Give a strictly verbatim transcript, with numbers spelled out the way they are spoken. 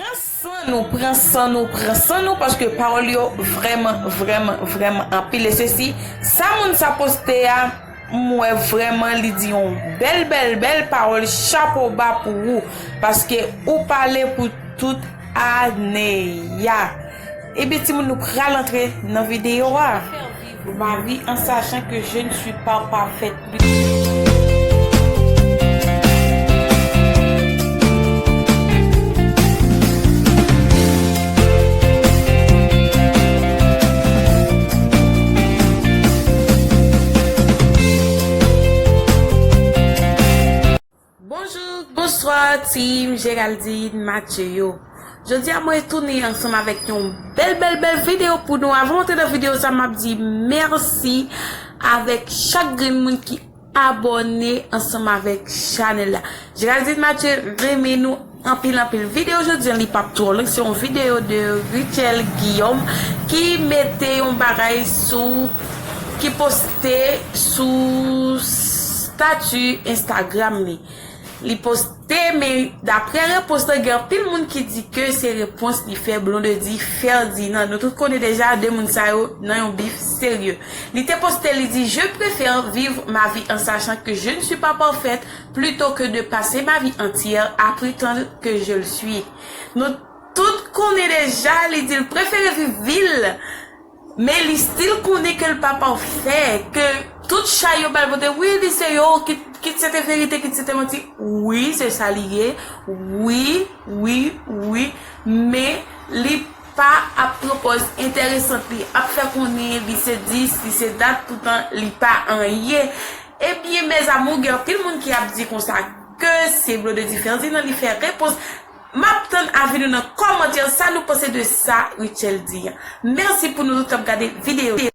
Pran san nou, pran san nou, pran san nou, paske pawòl yo vrèman, vrèman, vrèman anpil. E sesi, sa moun sa poste a, m wè vrèman li di yon bèl, bèl, bèl pawòl, chapo ba pou ou, paske ou pale pou tout ane a. Ebyen, timoun, nou pral antre nan videyo a. Ma vie en sachant que je ne suis pas parfaite. Bonjou, bonswa, team Géraldine Mathieu yo. Jodi a mwen retounen ansanm avèk yon bèl, bèl, bèl videyo pou nou. Avan antre nan videyo sa, m ap di mèsi avèk chak grenn moun ki abòne ansanm avèk chanèl la. Géraldine Mathieu renmen nou anpil, anpil. Videyo jodi an, li p ap twò long, se yon videyo de Richelle Guillaume ki mete yon bagay sou, ki poste sou stati Instagram li. Li poste, men daprè repons lan, gen anpil moun ki di ke se repons li fè Blondedy Ferdinand. Nou tout konnen deja de moun sa yo nan yon bif serye. Li te poste, li di, "Je préfère vivre ma vie en sachant que je ne suis pas parfaite plutôt que de passer ma vie entière à prétendre que je le suis." Nou tout konnen deja, li di l prefere viv vi l, men li still konnen ke l pa pafè, ke tout chay yo ba l pote. Wi, li se yo, kit, kit se te verite, kit se te manti. Wi, se sa li ye. Wi, wi, wi. Men li pa ap pran pòz enteresant, li ap fè konnen li se dis, li se dat, poutan li pa anyen. Ebyen, mes amours, gen anpil moun ki ap di konsa ke se Blondedy Ferdinand li fè repons. M ap tann avi nou nan kòmantè, sa nou panse de sa Richelle di a. Mèsi pou nou tout k ap gade videyo.